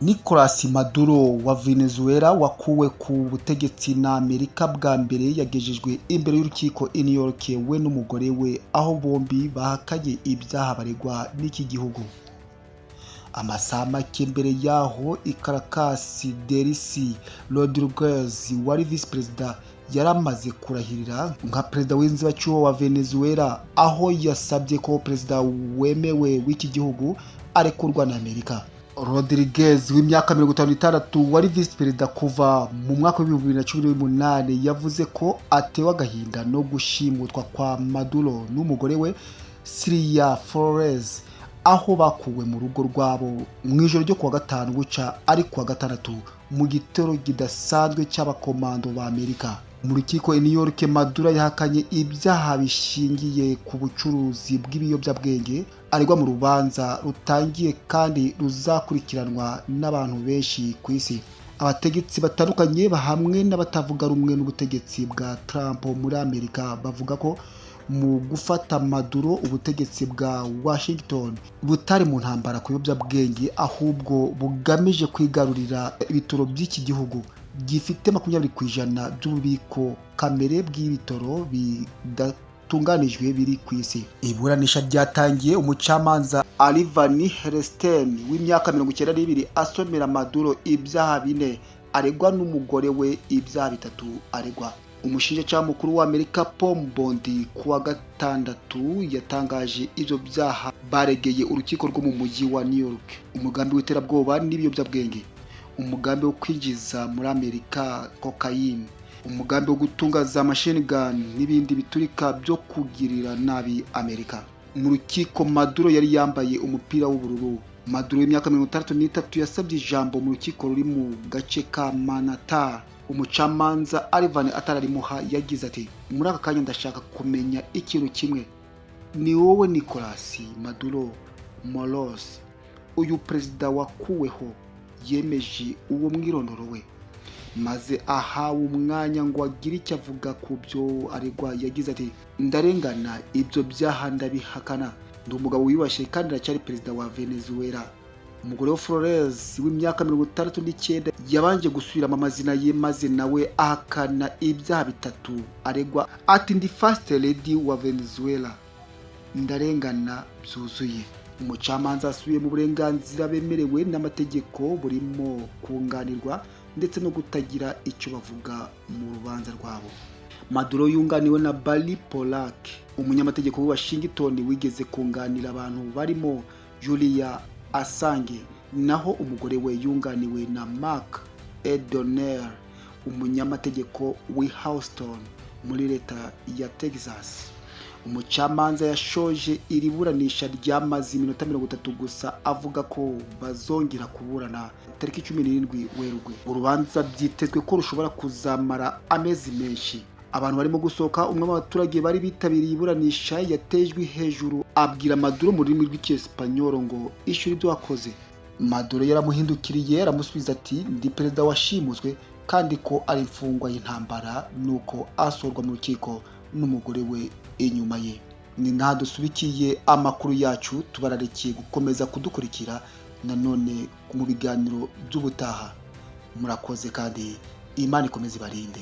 Nicolas Maduro wa Venezuela, wakuwe ku butegetsi na Amerika, bwa mbere yagejejwe imbere y'urukiko i New York, we n'umugore we, aho bombi bahakanye ibyaha baregwa n'iki gihugu. Amasaha make mbere yaho i Caracas, Delcy Rodriguez wari visi perezida yari amaze kurahirira nka perezida w'inzibacyuho wa Venezuela, aho yasabye ko perezida wemewe w'iki gihugu arekurwa na Amerika. Rodriguez w'imyaka 56, wari visi perezida kuva mu mwaka wa 2018, yavuze ko atewe agahinda no gushimutwa kwa Maduro n'umugore we Cilia Flores, aho bakuwe mu rugo rwabo mu ijoro ryo kuwa gatanu buca ari kuwa gatandatu, mu gitero kidasanzwe cy'abakomando ba Amerika. Mu rukiko i New York, Maduro yahakanye ibyaha bishingiye ku bucuruzi bw'ibiyobyabwenge aregwa mu rubanza rutangiye kandi ruzakurikiranwa n'abantu benshi ku isi. Abategetsi batandukanye hamwe n'abatavuga rumwe n'ubutegetsi bwa Trump muri Amerika bavuga ko mu gufata Maduro, ubutegetsi bwa Washington butari mu ntambara ku biyobyabwenge, ahubwo bugamije kwigarurira ibitoro by'iki gihugu gifite 20% by'ububiko kamere bw'ibitoro bidatunganijwe biri ku isi. Iburanisha ryatangiye umucamanza Ivan Hellerstein w'imyaka 92 asomera Maduro ibyaha bine aregwa n'umugore we ibyaha bitatu aregwa. Umushinjacyaha mukuru wa Amerika Pam Bondi kuwa gatandatu yatangaje ibyo byaha baregeye urukiko rwo mu mujyi wa New York: umugambi w'iterabwoba n'ibiyobyabwenge, umugambi wo kwinjiza muri Amerika kokayine, umugambi wo gutunga za machine gun n'ibindi biturika byo kugirira nabi Amerika. Mu rukiko, Maduro yari yambaye umupira w'ubururu. Maduro w'imyaka 63 yasabye ijambo mu rukiko ruri mu gace ka Manhattan. Umucamanza Ivan atararimuha yagize ati: "Muri aka kanya ndashaka kumenya ikintu kimwe. Ni wowe Nicolas Maduro Moros, uyu perezida wakuweho?" Yemeje uwo mwirondoro we, maze ahawe umwanya ngo agire icyo avuga ku byo aregwa, yagize ati: "Ndarengana, ibyo byaha ndabihakana. Ndi umugabo wiyubashye kandi ndacyari perezida wa Venezuela." Umugore wa Flores w'imyaka 69 yabanje gusubiramo amazina ye, maze nawe ahakana ibyaha bitatu aregwa, ati: "Ndi First Lady wa Venezuela, ndarengana byuzuye." Umucamanza asubiye mu burenganzira bemerewe n'amategeko, burimo kunganirwa ndetse no kutagira icyo bavuga mu rubanza rwabo. Maduro yunganiwe na Barry Pollack, umunyamategeko w'i Washington wigeze kunganira abantu barimo Julian Assange, naho umugore we yunganiwe na Mark O'Donnell, umunyamategeko w'i Houston muri leta ya Texas. Umucamanza yashoje iri buranisha ryamaze iminota 30 gusa, avuga ko bazongera kuburana tariki 17 Werurwe. Urubanza byitezwe ko rushobora kuzamara amezi menshi. Abantu barimo gusohoka, umwe mu baturage bari bitabiriye iburanisha yatejwe hejuru abwira Maduro mu rurimi rw'icyesipanyoro ngo: "Ishyura ibyo wakoze." Maduro yaramuhindukiriye aramusubiza ati: "Ndi perezida washimuswe kandi ko ari imfungwa y'intambara." Nuko asohorwa mu rukiko n'umugore we inyuma ye. Ni nta dusubikiye amakuru yacu, tubararikiye gukomeza kudukurikira nanone mu biganiro by'ubutaha. Murakoze kandi Imana ikomeze ibarinde.